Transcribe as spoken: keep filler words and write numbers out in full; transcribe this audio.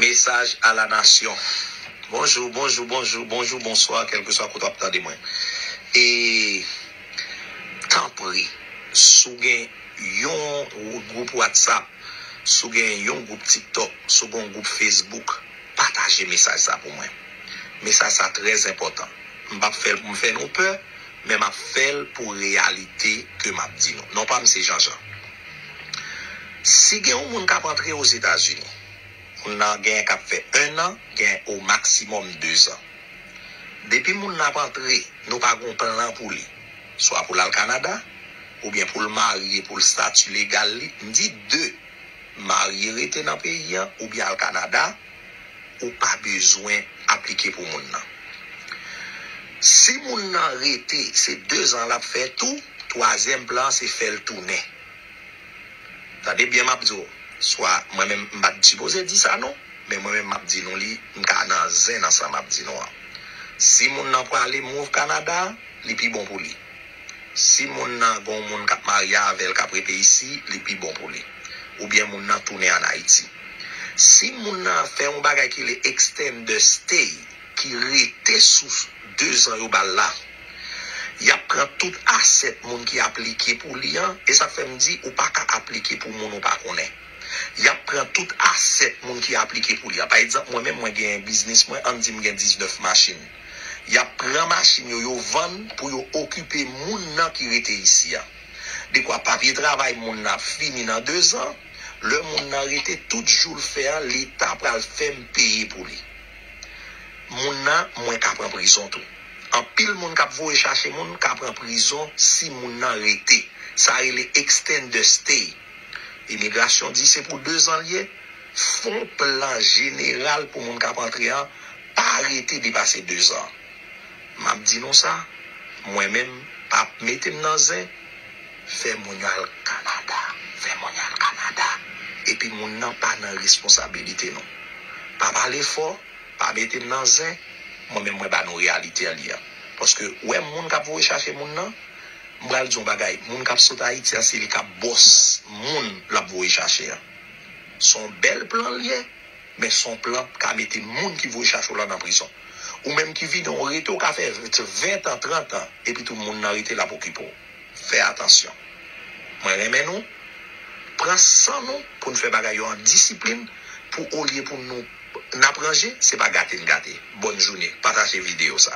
Mesaj a la nasyon. Bonjou, bonjou, bonjou, bonjou, bonswa, kèlkeswa kote w ap tande mwen. E tanpri, si w gen yon gwoup WhatsApp, si w gen yon gwoup TikTok, si w gen yon gwoup Facebook, pataje mesaj sa pou mwen. Mesaj sa trè enpòtan. M p ap fè l pou m fè nou pè, men m ap fè l pou reyalite ke m ap di nou. Non pa m se Jean Jean. Si gen yon moun k ap antre Ozetazini, moun nan gen k ap fè en an, gen o maksimòm de zan. Depi moun nan ap antre, nou pa gen plan pou li. Swa pou l al Kanada, oubyen pou l marye, pou l stati legal li. M di de, marye rete nan peyi an, oubyen al Kanada, ou pa bezwen aplike pou moun nan. Si moun nan rete, se de zan l ap fè tou, twazyèm plan an se fè l tounen. Tande byen m ap di w. Swa mwen menm m pa t sipoze di sa non, men mwen menm m ap di nou li, m ka nan zen nan sa m ap di nou an. Si moun nan prale move Kanada, li pi bon pou li. Si moun nan gen yon moun k ap marye avè l k ap rete isi, li pi bon pou li. Oubyen moun nan tounen ann Ayiti. Si moun nan fè yon bagay ki rele extended stay, ki rete sou de zan yo ba l la, y ap pran tout asèt moun ki aplike pou li an, e sa k fè m di ou pa ka aplike pou moun ou pa konnen. Y ap pran tout asèt moun ki aplike pou li an. Pa egzanp, mwen menm, mwen gen biznis mwen, ann di m gen diznèf machin. Y ap pran machin yo, yo vann pou yo okipe moun nan ki rete isi a. Dekwa papye travay moun nan ap fini nan de zan, lè moun nan rete tout jou l fè a, Leta pral fè m peye pou li. Moun nan, mwen ka pran prizon tou. Anpil moun k ap voye chache moun ka pran prizon si moun nan rete. Sa rele extended stay. Imigrasyon di se pou de zan l ye. Fè yon plan jeneral pou moun k ap antre an, pa rete depase de zan. M ap di nou sa, mwen menm, p ap mete m nan zen, fè moun yo al Kanada, fè moun yo al Kanada. Epi moun nan pa nan responsabilite nou. Pa pale fò, pa mete m nan zen, mwen menm mwen ba nou reyalite an li an. Paske wè moun k ap voye chache moun nan, m pral di yon bagay, moun k ap sot Ayiti an se li k ap bòs moun l ap voye chache an. Se yon bèl plan l ye, men se yon plan k ka mete moun ki voye chache w lan nan prizon. Ou menm ki vini, w rete, w ka fè ven tan, trant an, epi tou moun nan rete l ap okipe w. Fè atansyon. Mwen renmen nou. Pran san nou pou n fè bagay yo an disiplin, pou olye pou nou n ap ranje, se pa gate n gate. Bòn jounen. Pataje videyo sa.